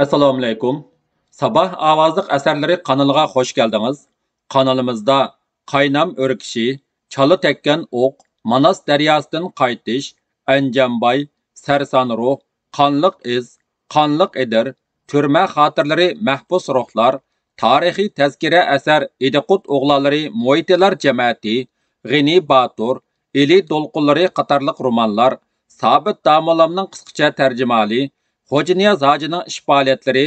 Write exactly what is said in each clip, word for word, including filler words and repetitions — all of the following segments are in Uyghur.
ئەسسالامۇئەلەيكۇم. ساباھ ئاۋازلىق ئەسەرلىرى قانىلىغا خوش كەلدىڭىز. قانىلىمىزدا قاينام ئۆركىشى، چالا تەگكەن ئوق، ماناس دەرياسىدىن قايتىش، ئەنجانباي، سەرسان روھ، قانلىق ئىز، قانلىق ئېدىر، تۈرمە خاتىرىلىرى، مەھبۇس روھلار، تارىخىي تەزكىرە ئەسەر ئىدىقۇت ئوغلانلىرى مۇھىتىلار جەمەتى، غېنى باتۇر، ئىلى دولقۇنلىرى قاتارلىق رومانلار، سابىت داموللامنىڭ قىسقىچە تەرجىمىھالى، خوجانىياز ھاجىنىڭ ئىش پائالىيەتلىرى،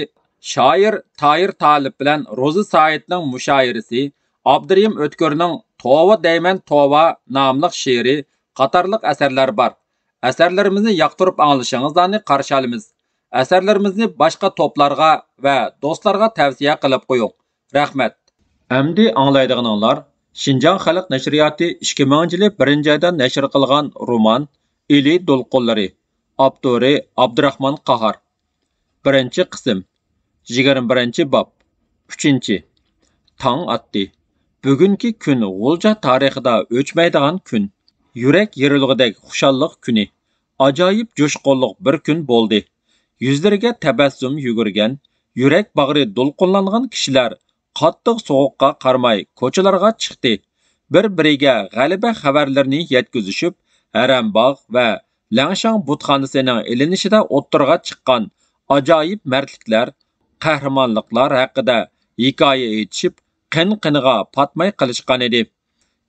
شائىر تاھىر تالىپ بىلەن روزى سايىتنىڭ مۇشائىرىسى، ئابدۇرېھىم ئۆتكۈرنىڭ توۋا دەيمەن توۋا ناملىق شېئىرى قاتارلىق ئەسەرلەر بار. ئەسەرلىرىمىزنى ياقتۇرۇپ ئاڭلىشىڭىزلارنى قارشى ئالىمىز. ئەسەرلىرىمىزنى باشقا توپلارغا ۋە دوستلارغا تەۋسىيە قىلىپ قويۇڭ. رەھمەت. ئەمدى ئاڭلايدىغىنىڭلار شىنجاڭ خەلق نەشرىياتى ئىككى مىڭىنچى يىلى بىرىنچى ئايدا نەشر قىلغان رومان ئىلى دولقۇنلىرى، ئاپتورى ئابدۇراخمان قاھار. بىرىنچى قىسىم، يىگىرمە بىرىنچى باب، ئۈچىنچى. تاڭ ئاتتى. بۈگۈنكى كۈن غۇلجا تارىخىدا ئۆچمەيدىغان كۈن. يۈرەك يېرىلغۇدەك خۇشاللىق كۈنى. ئاجايىپ جۇشقۇنلۇق بىر كۈن بولدى. يۈزلىرىگە تەبەسسۇم يۈگۈرگەن، يۈرەك باغرى دولقۇنلانغان كىشىلەر قاتتىق سوغۇققا قارىماي كوچىلارغا چىقتى. بىر-بىرىگە غەلىبە خەۋەرلىرىنى يەتكۈزۈشۈپ، ھەرەمباغ ۋە لەڭشاڭ بۇتخانىسىنىڭ ئېلىنىشىدا ئوتتۇرىغا چىققان ئاجايىپ مەردلىكلەر، قەھرىمانلىقلار ھەققىدە ھېكايە ئېيتىشىپ، قېن-قېنىغا پاتماي قېلىشقانىدى.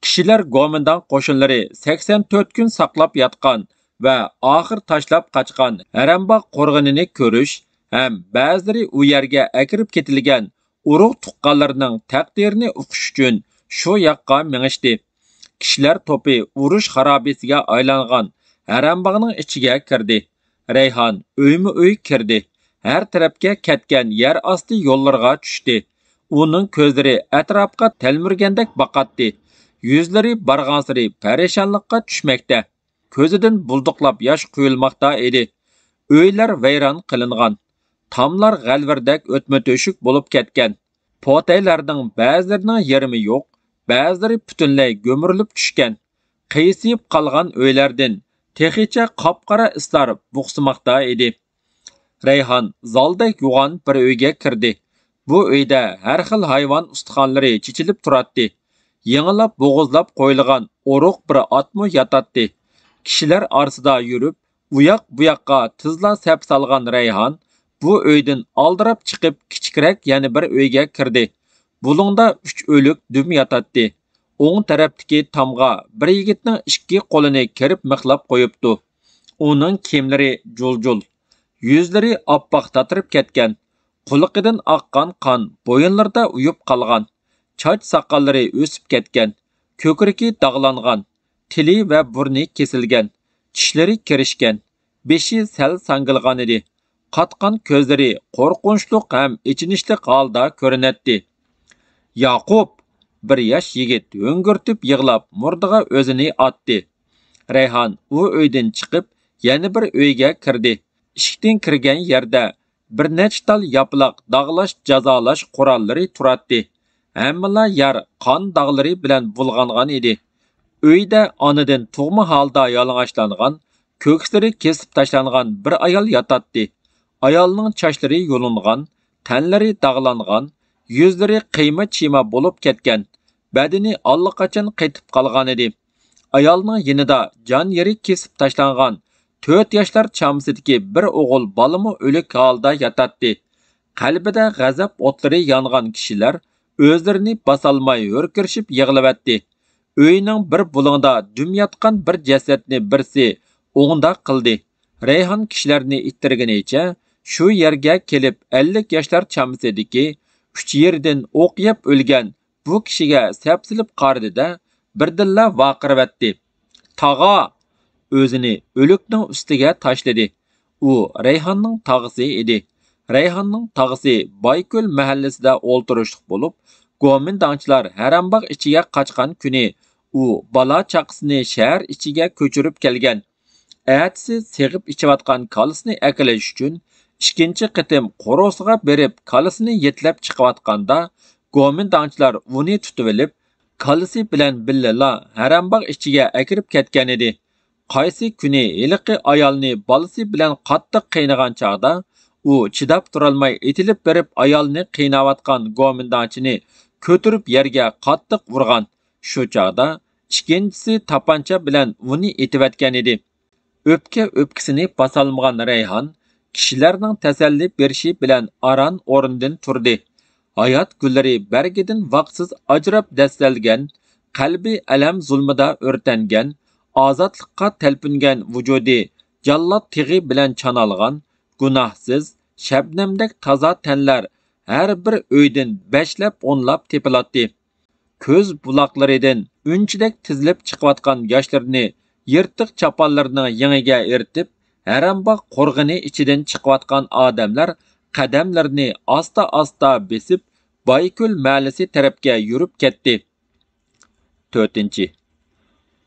كىشىلەر گومىنداڭ قوشۇنلىرى سەكسەن تۆت كۈن ساقلاپ ياتقان ۋە ئاخىر تاشلاپ قاچقان ھەرەمباغ قورغىنىنى كۆرۈش ھەم بەزىلىرى ئۇ يەرگە ئەكىرىپ كېتىلگەن ئۇرۇق-تۇغقانلىرىنىڭ تەقدىرىنى ئۇقۇش ئۈچۈن شۇ ياققا مېڭىشتى. كىشىلەر توپى ئۇرۇش خارابىسىگە ئايلانغان ھەرەمباغنىڭ ئىچىگە كىردى. رەيھان ئۆيمۇ ئۆي كىردى. ھەر تەرەپكە كەتكەن يەر ئاستى يوللىرىغا چۈشتى. ئۇنىڭ كۆزلىرى ئەتراپقا تەلمۈرگەندەك باقاتتى. يۈزلىرى بارغانسېرى پەرىشانلىققا چۈشمەكتە. كۆزىدىن بۇلدۇقلاپ ياش قۇيۇلماقتا ئىدى. ئۆيلەر ۋەيران قىلىنغان. تاملار غەلۋىردەك ئۆتمە تۆشۈك بولۇپ كەتكەن. پوتەيلەرنىڭ بەزىلىرىنىڭ يېرىمى يوق، بەزىلىرى پۈتۈنلەي گۆمۈرۈلۈپ چۈشكەن. قىيسىيىپ قالغان ئۆيلەردىن تېخىچە قاپقارا ئىسلار بۇقسىماقتا ئىدى. رەيھان زالدەك يوغان بىر ئۆيگە كىردى. بۇ ئۆيدە ھەر خىل ھايۋان ئۇستىخانلىرى چېچىلىپ تۇراتتى. يېڭىلاپ بوغۇزلاپ قويۇلغان ئورۇق بىر ئاتمۇ ياتاتتى. كىشىلەر ئارىسىدا يۈرۈپ، ئۇياق-بۇياققا تېزلا سەپ سالغان رەيھان بۇ ئۆيدىن ئالدىراپ چىقىپ، كىچىكرەك يەنە بىر ئۆيگە كىردى. بۇلۇڭدا ئۈچ ئۆلۈك دۈم ياتاتتى. ئوڭ تەرەپتىكى تامغا بىر يىگىتنىڭ ئىككى قولىنى كېرىپ مىخلاپ قويۇپتۇ. ئۇنىڭ كىيىملىرى جۇل-جۇل، يۈزلىرى ئاپئاق تاتىرىپ كەتكەن. قۇلىقىدىن ئاققان قان بويۇنلىرىدا ئۇيۇپ قالغان. چاچ ساقاللىرى ئۆسۈپ كەتكەن. كۆكرىكى داغلانغان. تىلى ۋە بۇرنى كېسىلگەن. چىشلىرى كىرىشكەن. بېشى سەل ساڭگىلىغانىدى. قاتقان كۆزلىرى قورقۇنچلۇق ھەم ئېچىنىشلىق ھالدا كۆرۈنەتتى. ياقۇپ! بىر ياش يىگىت ھۆڭگۈرتۈپ يىغلاپ مۇردىغا ئۆزىنى ئاتتى. رەيھان ئۇ ئۆيدىن چىقىپ، يەنە بىر ئۆيگە كىردى. ئىشىكتىن كىرگەن يەردە بىر نەچچە تال ياپىلاق داغلاش، جازالاش قوراللىرى تۇراتتى. ھەممىلا يەر قان داغلىرى بىلەن بۇلغانغان ئىدى. ئۆيدە ئانىدىن تۇغما ھالدا يالىڭاچلانغان، كۆكسىلىرى كېسىپ تاشلانغان بىر ئايال ياتاتتى. ئايالنىڭ چاچلىرى يۇلۇنغان، تەنلىرى داغلانغان، يۈزلىرى قىيما-چىيما بولۇپ كەتكەن، بەدىنى ئاللىقاچان قېتىپ قالغانىدى. ئايالنىڭ يېنىدا جان يېرى كېسىپ تاشلانغان تۆت ياشلار چامىسىدىكى بىر ئوغۇل بالىمۇ ئۆلۈك ھالدا ياتاتتى. قەلبىدە غەزەپ ئوتلىرى يانغان كىشىلەر ئۆزلىرىنى باسالماي ھۆركىرىشىپ يىغلىۋەتتى. ئۆينىڭ بىر بۇلۇڭىدا دۈم ياتقان بىر جەسەتنى بىرسى ئوڭداق قىلدى. رەيھان كىشىلەرنى ئىتتىرگىنىچە شۇ يەرگە كېلىپ، ئەللىك ياشلار چامىسىدىكى ئۈچ يېرىدىن ئوق يەپ ئۆلگەن بۇ كىشىگە سەپسېلىپ قارىدى-دە، بىردىنلا ۋارقىرىۋەتتى: «تاغا!» ئۆزىنى ئۆلۈكنىڭ ئۈستىگە تاشلىدى. ئۇ رەيھاننىڭ تاغىسى ئىدى. رەيھاننىڭ تاغىسى بايكۆل مەھەللىسىدە ئولتۇرۇشلۇق بولۇپ، گومىنداڭچىلار ھەرەمباغ ئىچىگە قاچقان كۈنى ئۇ بالا-چاقىسىنى شەھەر ئىچىگە كۆچۈرۈپ كەلگەن. ئەتىسى سېغىپ ئىچىۋاتقان كالىسىنى ئەكېلىش ئۈچۈن ئىككىنچى قېتىم قورۇسىغا بېرىپ، كالىسىنى يېتىلەپ چىقىۋاتقاندا، گومىنداڭچىلار ئۇنى تۇتۇۋېلىپ، كالىسى بىلەن بىللىلا ھەرەمباغ ئىچىگە ئەكىرىپ كەتكەنىدى. قايسى كۈنى ھېلىقى ئايالنى بالىسى بىلەن قاتتىق قىينىغان چاغدا، ئۇ چىداپ تۇرالماي ئېتىلىپ بېرىپ ئايالنى قىيناۋاتقان گومىنداڭچىنى كۆتۈرۈپ يەرگە قاتتىق ئۇرغان. شۇ چاغدا ئىككىنچىسى تاپانچا بىلەن ئۇنى ئېتىۋەتكەن ئىدى. ئۆپكە ئۆپكىسىنى باسالمىغان رەيھان كىشىلەرنىڭ تەسەللى بېرىشى بىلەن ئاران ئورنىدىن تۇردى. ھايات گۈللىرى بەرگىدىن ۋاقسىز ئاجراپ دەسسەلگەن، قەلبى ئەلەم زۇلمىدا ئۆرتەنگەن، ئازادلىققا تەلپۈنگەن ۋۇجۇدى جاللات تىغى بىلەن چانالغان، گۇناھسىز، شەبنەمدەك تازا تەنلەر ھەر بىر ئۆيدىن بەشلەپ، ئونلاپ تېپىلاتتى. كۆز بۇلاقلىرىدىن ئۈنچىدەك تىزىلىپ چىقىۋاتقان ياشلىرىنى يىرتىق چاپانلىرىنىڭ يېڭىگە ئېرىتىپ، ھەرەمباغ قورغىنى ئىچىدىن چىقىۋاتقان ئادەملەر قەدەملىرىنى ئاستا-ئاستا بېسىپ، بايكۆل مەھەللىسى تەرەپكە يۈرۈپ كەتتى. تۆتىنچى.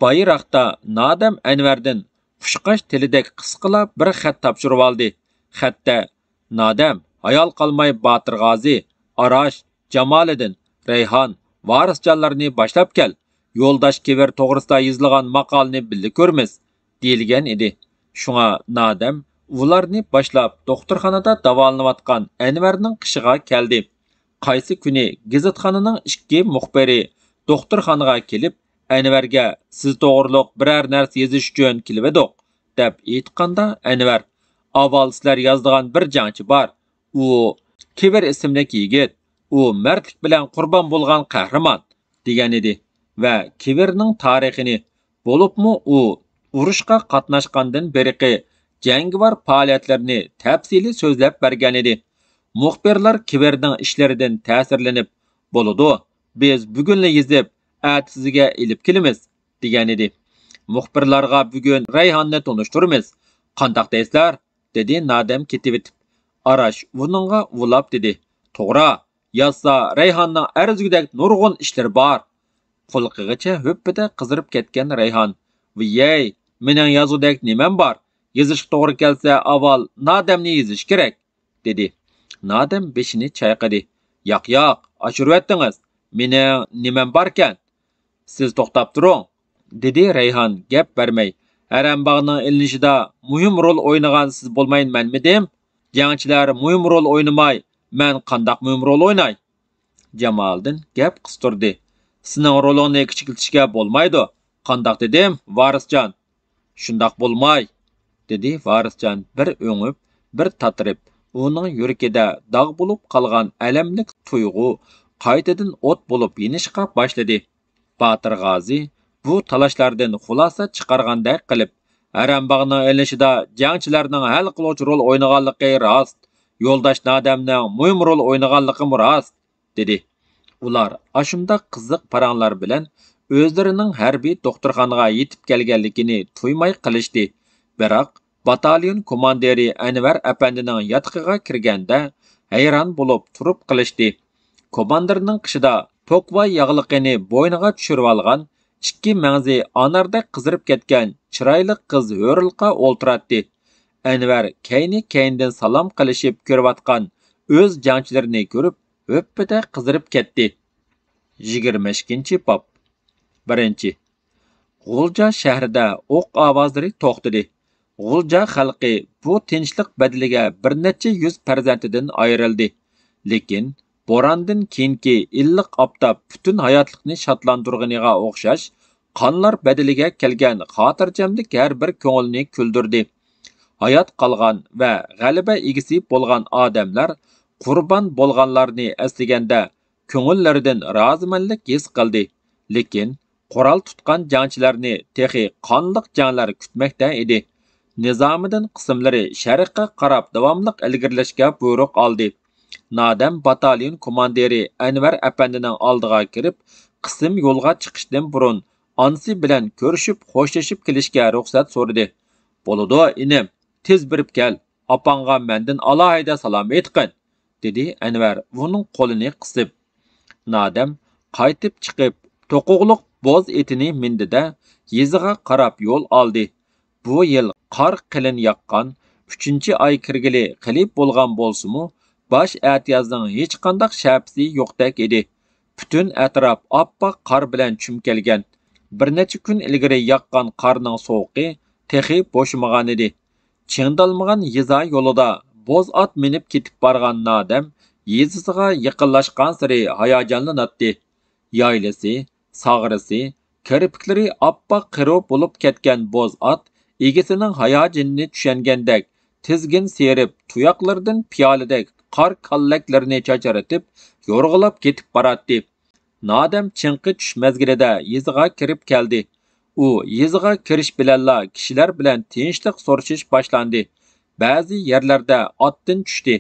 بايراقتا نادەم ئەنۋەردىن قۇشقاچ تىلىدەك قىسقىلا بىر خەت تاپشۇرۇۋالدى. خەتتە، نادەم، ھايال قالماي باتىر غازى، ئاراش، جامالىدىن، رەيھان، ۋارىسجانلارنى باشلاپ كەل، يولداش كېۋىر توغرىسىدا يېزىلغان ماقالىنى بىللە كۆرىمىز، دېيىلگەن ئىدى. شۇڭا نادەم ئۇلارنى باشلاپ دوختۇرخانىدا داۋالىنىۋاتقان ئەنۋەرنىڭ قېشىغا كەلدى. قايسى كۈنى گېزىتخانىنىڭ ئىككى مۇخبىرى دوختۇرخانىغا كېلىپ، ئەنۋەرگە سىز توغرۇلۇق بىرەر نەرسە يېزىش ئۈچۈن كېلىۋىدۇق، دەپ ئېيتقاندا، ئەنۋەر، ئاۋۋال سىلەر يازىدىغان بىر جەڭچى بار. ئۇ كېۋىر ئىسىملىك يىگىت، ئۇ مەردلىك بىلەن قۇربان بولغان قەھرىمان، دېگەنىدى ۋە كېۋىرنىڭ تارىخىنى، بولۇپمۇ ئۇ ئۇرۇشقا قاتناشقاندىن بېرىقى جەڭگىۋار پائالىيەتلىرىنى تەپسىلىي سۆزلەپ بەرگەنىدى. مۇخبىرلار كېۋىرنىڭ ئىشلىرىدىن تەسىرلىنىپ، بولىدۇ، بىز بۈگۈنلا يېزىپ، ئەتىسىگە ئېلىپ كېلىمىز، دېگەنىدى. مۇخبىرلارغا بۈگۈن رەيھاننى تونۇشتۇرىمىز. قانداق دەيسىلەر؟ دېدى نادەم كېتىۋېتىپ. ئاراش ئۇنىڭغا ئۇلاپ دېدى، توغرا، يازسا رەيھاننىڭ ئەرزىگۈدەك نۇرغۇن ئىشلىرى بار. قۇلىقىغىچە ھۈپپىدە قىزىرىپ كەتكەن رەيھان، ۋىيەي، مېنىڭ يازغۇدەك نېمەم بار؟ يېزىشقا توغرا كەلسە ئاۋۋال نادەمنى يېزىش كېرەك، دېدى. نادەم بېشىنى چايقىدى. ياق، ياق، ئاشۇرۇۋەتتىڭىز. مېنىڭ نېمەم باركەن؟ سىز توختاپ تۇرۇڭ، دېدى رەيھان گەپ بەرمەي. ھەرەمباغنىڭ ئېلىنىشىدا مۇھىم رول ئوينىغان سىز بولمايمەنمىدىم؟ جەڭچىلەر مۇھىم رول ئوينىماي، مەن قانداق مۇھىم رول ئويناي؟ جامالىدىن گەپ قىستۇردى. سېنىڭ رولۇڭنى كىچىكلىتىشكە بولمايدۇ. قانداق دېدىم، ۋارىسجان؟ شۇنداق بولماي، دېدى ۋارىسجان بىر ئۆڭۈپ، بىر تاتىرىپ. ئۇنىڭ يۈرىكىدە داغ بولۇپ قالغان ئەلەملىك تۇيغۇ قايتىدىن ئوت بولۇپ يېنىشقا باشلىدى. باتىر غازى بۇ تالاشلاردىن خۇلاسە چىقارغاندەك قىلىپ، ھەرەمباغنىڭ ئېلىنىشىدا جەڭچىلەرنىڭ ھەل قىلغۇچ رول ئوينىغانلىقى راست، يولداش نادەمنىڭ مۇھىم رول ئوينىغانلىقىمۇ راست، دېدى. ئۇلار ئاشۇنداق قىزىق پاراڭلار بىلەن ئۆزلىرىنىڭ ھەربىي دوختۇرخانىغا يېتىپ كەلگەنلىكىنى تۇيماي قېلىشتى. بىراق، باتاليون كوماندىرى ئەنۋەر ئەپەندىنىڭ ياتىقىغا كىرگەندە، ھەيران بولۇپ تۇرۇپ قېلىشتى. كوماندىرنىڭ قېشىدا پوكۋاي ياغلىقىنى بوينىغا چۈشۈرۈۋالغان، ئىككى مەڭزى ئاناردەك قىزىرىپ كەتكەن چىرايلىق قىز ھۆرۈلقا ئولتۇراتتى. ئەنۋەر كەينى-كەينىدىن سالام قىلىشىپ كۆرۈۋاتقان ئۆز جەڭچىلىرىنى كۆرۈپ، ھۆپپىدە قىزىرىپ كەتتى. يىگىرمە ئىككىنچى باب. بىرىنچى. غۇلجا شەھىرىدە ئوق ئاۋازلىرى توختىدى. غۇلجا خەلقى بۇ تىنچلىق بەدىلىگە بىر نەچچە يۈز پەرزەنتىدىن ئايرىلدى. لېكىن، بوراندىن كېيىنكى ئىللىق ئاپتاپ پۈتۈن ھاياتلىقنى شادلاندۇرغىنىغا ئوخشاش، قانلار بەدىلىگە كەلگەن خاتىرجەملىك ھەر بىر كۆڭۈلنى كۈلدۈردى. ھايات قالغان ۋە غەلىبە ئىگىسى بولغان ئادەملەر قۇربان بولغانلارنى ئەسلىگەندە، كۆڭۈللىرىدىن رازىمەنلىك ھېس قىلدى. لېكىن، قورال تۇتقان جەڭچىلەرنى تېخى قانلىق جەڭلەر كۈتمەكتە ئىدى. نىزامىدىن قىسىملىرى شەرققە قاراپ داۋاملىق ئىلگىرىلەشكە بۇيرۇق ئالدى. نادەم باتاليون كوماندىرى ئەنۋەر ئەپەندىنىڭ ئالدىغا كىرىپ، قىسىم يولغا چىقىشتىن بۇرۇن ئانىسى بىلەن كۆرۈشۈپ، خوشلىشىپ كېلىشكە رۇخسەت سورىدى. بولىدۇ، ئىنىم، تېز بېرىپ كەل، ئاپاڭغا مەندىن ئالاھىدە سالام ئېيتقىن، دېدى ئەنۋەر ئۇنىڭ قولىنى قىسىپ. نادەم قايتىپ چىقىپ، توقۇغلۇق بوز ئېتىنى مىندى-دە، يېزىغا قاراپ يول ئالدى. بۇ يىل قار قېلىن ياغقان، ئۈچىنچى ئاي كىرگىلى خېلى بولغان بولسىمۇ، باش ئەتىيازنىڭ ھېچقانداق شەپىسى يوقتەك ئىدى. پۈتۈن ئەتراپ ئاپئاق قار بىلەن چۈمكەلگەن. بىر نەچچە كۈن ئىلگىرى ياغقان قارنىڭ سوغۇقى تېخى بوشىمىغانىدى. چىڭدالمىغان يېزا يولىدا بوز ئات مىنىپ كېتىپ بارغان نادەم يېزىسىغا يېقىنلاشقانسېرى ھاياجانلىناتتى. يايلىسى، ساغرىسى، كىرپىكلىرى ئاپئاق قىرۇ بولۇپ كەتكەن بوز ئات ئىگىسىنىڭ ھاياجىنىنى چۈشەنگەندەك، تىزگىن سىيرىپ، تۇياقلىرىدىن پىيالىدەك قار كاللەكلىرىنى چاچرىتىپ، يورغىلاپ كېتىپ باراتتى. نادەم چىڭقى چۈش مەزگىلىدە يېزىغا كىرىپ كەلدى. ئۇ يېزىغا كىرىش بىلەنلا كىشىلەر بىلەن تىنچلىق سورىشىش باشلاندى. بەزى يەرلەردە ئاتتىن چۈشتى.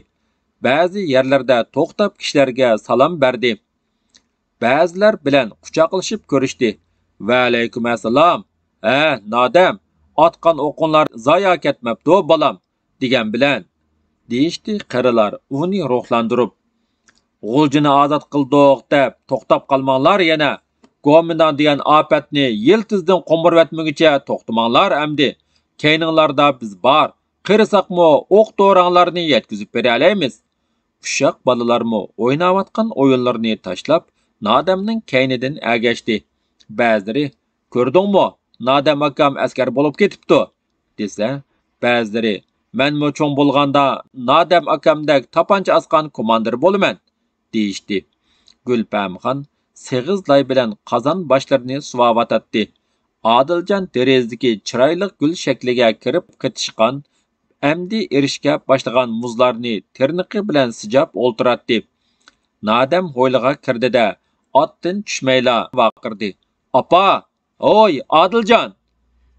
بەزى يەرلەردە توختاپ كىشىلەرگە سالام بەردى. بەزىلەر بىلەن قۇچاقلىشىپ كۆرۈشتى. ۋەئەلەيكۇم ئەسسالام. ھە، نادەم، ئاتقان ئوقۇڭلار زايا كەتمەپتۇ، بالام، دېگەن بىلەن، دېيىشتى قېرىلار ئۇنى روھلاندۇرۇپ. غۇلجىنى ئازاد قىلدۇق دەپ توختاپ قالماڭلار يەنە. گومىنداڭ دېگەن ئاپەتنى يىلتىزىدىن قومۇرۇۋەتمىگۈچە توختىماڭلار ئەمدى. كەينىڭلاردا بىز بار. قېرىساقمۇ ئوق دورىڭلارنى يەتكۈزۈپ بېرەلەيمىز. ئۇششاق بالىلارمۇ ئويناۋاتقان ئويۇنلىرىنى تاشلاپ، نادەمنىڭ كەينىدىن ئەگەشتى. بەزىلىرى، كۆردۈڭمۇ، نادەم ئاكام ئەسكەر بولۇپ كېتىپتۇ، دېسە، بەزىلىرى، مەنمۇ چوڭ بولغاندا نادەم ئاكامدەك تاپانچا ئاسقان كوماندىر بولىمەن، دېيىشتى. گۈلپەمخان سېغىز لاي بىلەن قازان باشلىرىنى سۇۋاۋاتاتتى. ئادىلجان دېرىزىدىكى چىرايلىق گۈل شەكلىگە كىرىپ قېتىشقان، ئەمدى ئېرىشكە باشلىغان مۇزلارنى تىرنىقى بىلەن سىجاپ ئولتۇراتتى. نادەم ھويلىغا كىردى-دە، ئاتتىن چۈشمەيلا ۋارقىرىدى، ئاپا! ھوي، ئادىلجان!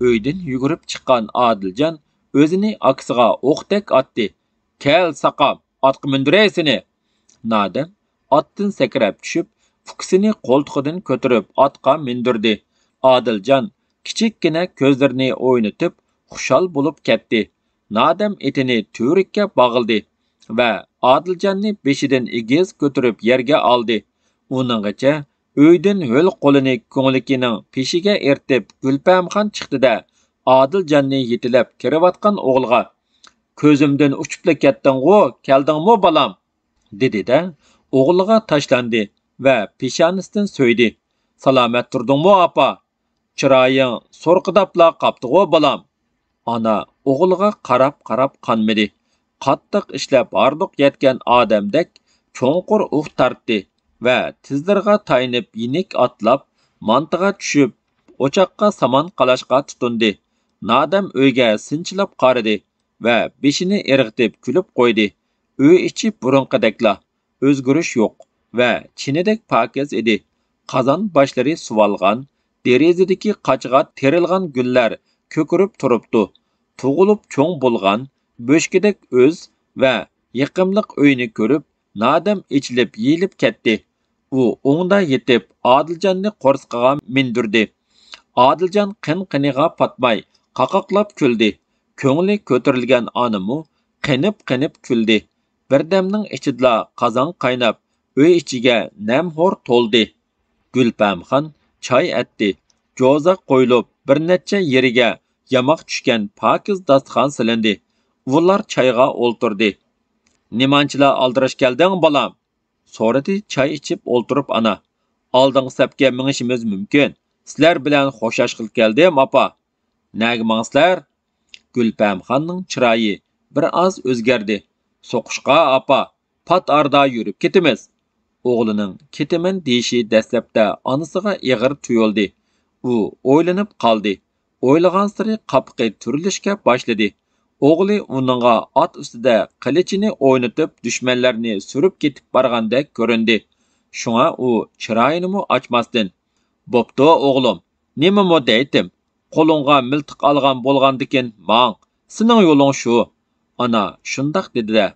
ئۆيدىن يۈگۈرۈپ چىققان ئادىلجان ئۆزىنى ئاكىسىغا ئوقتەك ئاتتى. كەل، ساقام، ئاتقا مىندۈرەي سېنى! نادەم ئاتتىن سەكرەپ چۈشۈپ، ئۇكىسىنى قولتۇقىدىن كۆتۈرۈپ ئاتقا مىندۈردى. ئادىلجان كىچىككىنە كۆزلىرىنى ئوينىتىپ، خۇشال بولۇپ كەتتى. نادەم ئېتىنى تۈۋرۈككە باغلىدى ۋە ئادىلجاننى بېشىدىن ئېگىز كۆتۈرۈپ يەرگە ئالدى. ئۇنىڭغىچە ئۆيدىن ھۆل قولىنى كۆڭلىكىنىڭ پېشىگە ئېرتىپ، گۈلپەمخان چىقتى-دە، ئادىلجاننى يېتىلەپ كىرىۋاتقان ئوغلىغا، كۆزۈمدىن ئۇچۇپلا كەتتىڭغۇ، كەلدىڭمۇ، بالام؟ دېدى-دە، ئوغلىغا تاشلاندى ۋە پېشانىسىدىن سۆيدى. سالامەت تۇردۇڭمۇ، ئاپا؟ چىرايىڭ سورقىداپلا قاپتىغۇ، بالام؟ ئانا ئوغلىغا قاراپ-قاراپ قانمىدى. قاتتىق ئىشلەپ ھاردۇق يەتكەن ئادەمدەك چوڭقۇر ئۇھ تارتتى ۋە تىزلىرىغا تايىنىپ يېنىك ئاتلاپ، مانتىغا چۈشۈپ، ئوچاققا سامان قالاشقا تۇتۇندى. نادەم ئۆيگە سىنچىلاپ قارىدى ۋە بېشىنى ئىرغىتىپ كۈلۈپ قويدى. ئۆي ئىچى بۇرۇنقىدەكلا، ئۆزگىرىش يوق ۋە چىنىدەك پاكىز ئىدى. قازان باشلىرى سۇۋالغان، دېرىزىدىكى قاچىغا تېرىلغان گۈللەر كۆكىرىپ تۇرۇپتۇ. تۇغۇلۇپ چوڭ بولغان بۆشۈكىدەك ئۆز ۋە يېقىملىق ئۆينى كۆرۈپ، نادەم ئېچىلىپ يېيىلىپ كەتتى. ئۇ ئوڭدا يېتىپ، ئادىلجاننى قورسىقىغا مىندۈردى. ئادىلجان قىن-قىنىغا پاتماي قاقاقلاپ كۈلدى. كۆڭلى كۆتۈرۈلگەن ئانىمۇ قېنىپ-قېنىپ كۈلدى. بىردەمنىڭ ئىچىدىلا قازان قايناپ، ئۆي ئىچىگە نەمھور تولدى. گۈلپەمخان چاي ئەتتى. جوزا قويۇلۇپ، بىر نەچچە يېرىگە ياماق چۈشكەن پاكىز داستىخان سېلىندى. ئۇلار چايغا ئولتۇردى. نېمانچىلا ئالدىراش كەلدىڭ، بالام؟ سورىدى چاي ئىچىپ ئولتۇرۇپ ئانا. ئالدىنقى سەپكە مېڭىشىمىز مۇمكىن. سىلەر بىلەن خوشلاشقىلى كەلدىم، ئاپا. نەگە ماڭىسىلەر؟ گۈلپەمخاننىڭ چىرايى بىر ئاز ئۆزگەردى. سوقۇشقا، ئاپا، پات ئارىدا يۈرۈپ كېتىمىز. ئوغلىنىڭ كېتىمەن دېيىشى دەسلەپتە ئانىسىغا ئېغىر تۇيۇلدى. ئۇ ئويلىنىپ قالدى. ئويلىغانسېرى قاپىقى تۈرۈلۈشكە باشلىدى. ئوغلى ئۇنىڭغا ئات ئۈستىدە قىلىچىنى ئوينىتىپ، دۈشمەنلەرنى سۈرۈپ كېتىپ بارغاندەك كۆرۈندى. شۇڭا ئۇ چىرايىنىمۇ ئاچماستىن، بوپتۇ، ئوغلۇم، نېمىمۇ دەيتتىم؟ قولۇڭغا مىلتىق ئالغان بولغاندىكىن ماڭ، سېنىڭ يولۇڭ شۇ. ئانا شۇنداق دېدى-دە،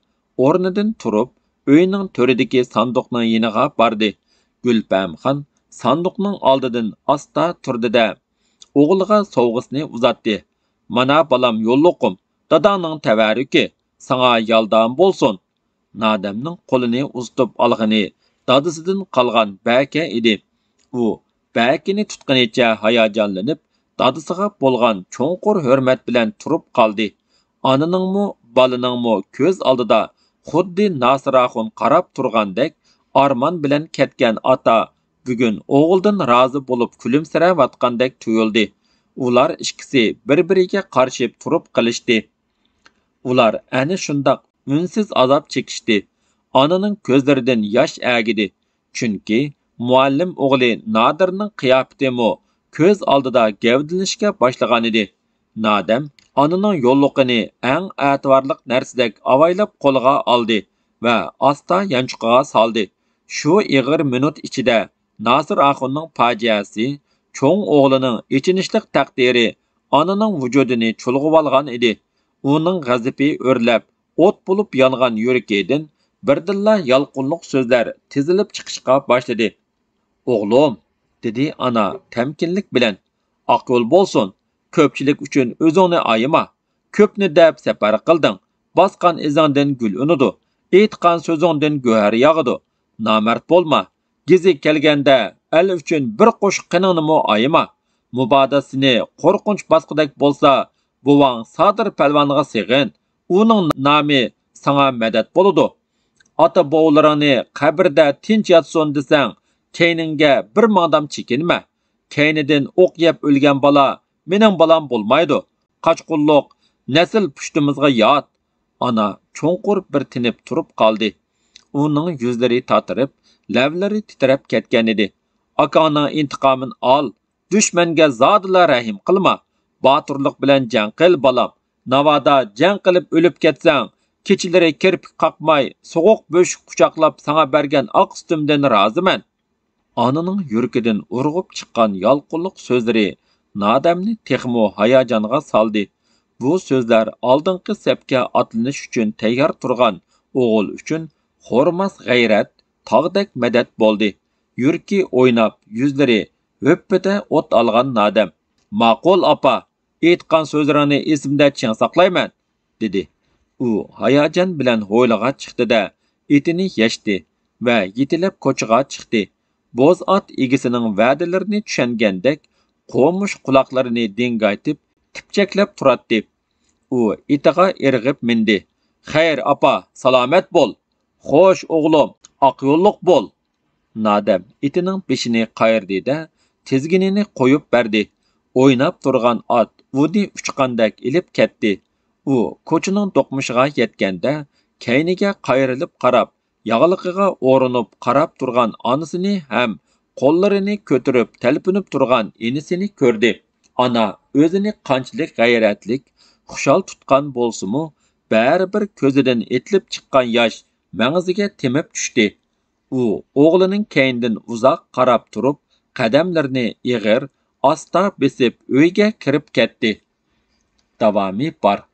ئورنىدىن تۇرۇپ، ئۆينىڭ تۆرىدىكى ساندۇقنىڭ يېنىغا باردى. گۈلپەمخان ساندۇقنىڭ ئالدىدىن ئاستا تۇردى-دە، ئوغلىغا سوۋغىسىنى ئۇزاتتى. مانا، بالام، يوللۇقۇم، داداڭنىڭ تەۋەررۈكى، ساڭا يالدام بولسۇن. نادەمنىڭ قولىنى ئۇزىتىپ ئالغىنى دادىسىدىن قالغان بەكە ئىدى. ئۇ بەكىنى تۇتقىنىچە ھاياجانلىنىپ، دادىسىغا بولغان چوڭقۇر ھۆرمەت بىلەن تۇرۇپ قالدى. ئانىنىڭمۇ، بالىنىڭمۇ كۆز ئالدىدا خۇددى ناسىر ئاخۇن قاراپ تۇرغاندەك، ئارمان بىلەن كەتكەن ئاتا بۈگۈن ئوغلىدىن رازى بولۇپ كۈلۈمسىرەۋاتقاندەك تۇيۇلدى. ئۇلار ئىككىسى بىر-بىرىگە قارىشىپ تۇرۇپ قېلىشتى. ئۇلار ئەنە شۇنداق ئۈنسىز ئازاب چېكىشتى. ئانىنىڭ كۆزلىرىدىن ياش ئەگىدى. چۈنكى مۇئەللىم ئوغلى نادىرنىڭ قىياپىتىمۇ كۆز ئالدىدا گەۋدىلىنىشكە باشلىغانىدى. نادەم ئانىنىڭ يوللۇقىنى ئەڭ ئەتىۋارلىق نەرسىدەك ئاۋايلاپ قولىغا ئالدى ۋە ئاستا يانچۇقىغا سالدى. شۇ ئېغىر مىنۇت ئىچىدە ناسىر ئاخۇننىڭ پاجىئەسى، چوڭ ئوغلىنىڭ ئېچىنىشلىق تەقدىرى ئانىنىڭ ۋۇجۇدىنى چۇلغىۋالغان ئىدى. ئۇنىڭ غەزىپى ئۆرلەپ، ئوت بولۇپ يانغان يۈرىكىدىن بىردىنلا يالقۇنلۇق سۆزلەر تىزىلىپ چىقىشقا باشلىدى. «ئوغلۇم»، دېدى ئانا تەمكىنلىك بىلەن، «ئاق يول بولسۇن، كۆپچىلىك ئۈچۈن ئۆزۈڭنى ئايىما. كۆپنى دەپ سەپەر قىلدىڭ، باسقان ئىزىڭدىن گۈل ئۈنىدۇ، ئېيتقان سۆزۈڭدىن گۆھەر ياغىدۇ. نامەرد بولما، گېزى كەلگەندە ئەل ئۈچۈن بىر قوشۇق قېنىڭنىمۇ ئايىما. مۇبادا سېنى قورقۇنچ باسقۇدەك بولسا، بوۋاڭ سادىر پەلۋانغا سېغىن، ئۇنىڭ نامى ساڭا مەدەت بولىدۇ. ئاتا بوۋىلىرىڭنى قەبرىدە تىنچ ياتسۇن دېسەڭ، كەينىڭگە بىر ماڭدام چېكىنمە. كەينىدىن ئوق يەپ ئۆلگەن بالا مېنىڭ بالام بولمايدۇ. قاچقۇنلۇق نەسىل پۇشتىمىزغا يات.» ئانا چوڭقۇر بىر تىنىپ تۇرۇپ قالدى. ئۇنىڭ يۈزلىرى تاتىرىپ، لەۋلىرى تىترەپ كەتكەنىدى. «ئاكاڭنىڭ ئىنتىقامىنى ئال، دۈشمەنگە زادىلا رەھىم قىلما. باتۇرلۇق بىلەن جەڭ قىل، بالام. ناۋادا جەڭ قىلىپ ئۆلۈپ كەتسەڭ، كېچىلىرى كىرپىك قاقماي، سوغۇق بۆشۈك قۇچاقلاپ ساڭا بەرگەن ئاق سۈتۈمدىن رازىمەن.» ئانىنىڭ يۈرىكىدىن ئۇرغۇپ چىققان يالقۇنلۇق سۆزلىرى نادەمنى تېخىمۇ ھاياجانغا سالدى. بۇ سۆزلەر ئالدىنقى سەپكە ئاتلىنىش ئۈچۈن تەييار تۇرغان ئوغۇل ئۈچۈن خورماس غەيرەت، تاغدەك مەدەت بولدى. يۈرىكى ئويناپ، يۈزلىرى ھۆپپىدە ئوت ئالغان نادەم، «ماقۇل، ئاپا، ئېيتقان سۆزلىرىڭنى ئېسىمدە چىڭ ساقلايمەن.» دېدى. ئۇ ھاياجان بىلەن ھويلىغا چىقتى-دە، ئېتىنى يەشتى ۋە يېتىلەپ كوچىغا چىقتى. بوز ئات ئىگىسىنىڭ ۋەدىلىرىنى چۈشەنگەندەك، قومۇش قۇلاقلىرىنى دىڭگايتىپ، تىپچەكلەپ تۇراتتى. ئۇ ئېتىغا ئىرغىپ مىندى. «خەير، ئاپا، سالامەت بول! خوش، ئوغلۇم، ئاق يوللۇق بول!» نادەم ئېتىنىڭ بېشىنى قايرىدى-دە، تىزگىنىنى قويۇپ بەردى. ئويناپ تۇرغان ئات ئۇنى ئۇچقاندەك ئېلىپ كەتتى. ئۇ كوچىنىڭ دوقمۇشىغا يەتكەندە، كەينىگە قايرىلىپ قاراپ، ياغلىقىغا ئورىنىپ قاراپ تۇرغان ئانىسىنى ھەم قوللىرىنى كۆتۈرۈپ تەلپۈنۈپ تۇرغان ئىنىسىنى كۆردى. ئانا ئۆزىنى قانچىلىك غەيرەتلىك، خۇشال تۇتقان بولسىمۇ، بەرىبىر كۆزىدىن ئېتىلىپ چىققان ياش مەڭزىگە تېمىپ چۈشتى. ئۇ ئوغلىنىڭ كەينىدىن ئۇزاق قاراپ تۇرۇپ، قەدەملىرىنى ئېغىر، ئاستا بېسىپ، ئۆيگە كىرىپ كەتتى. داۋامى بار.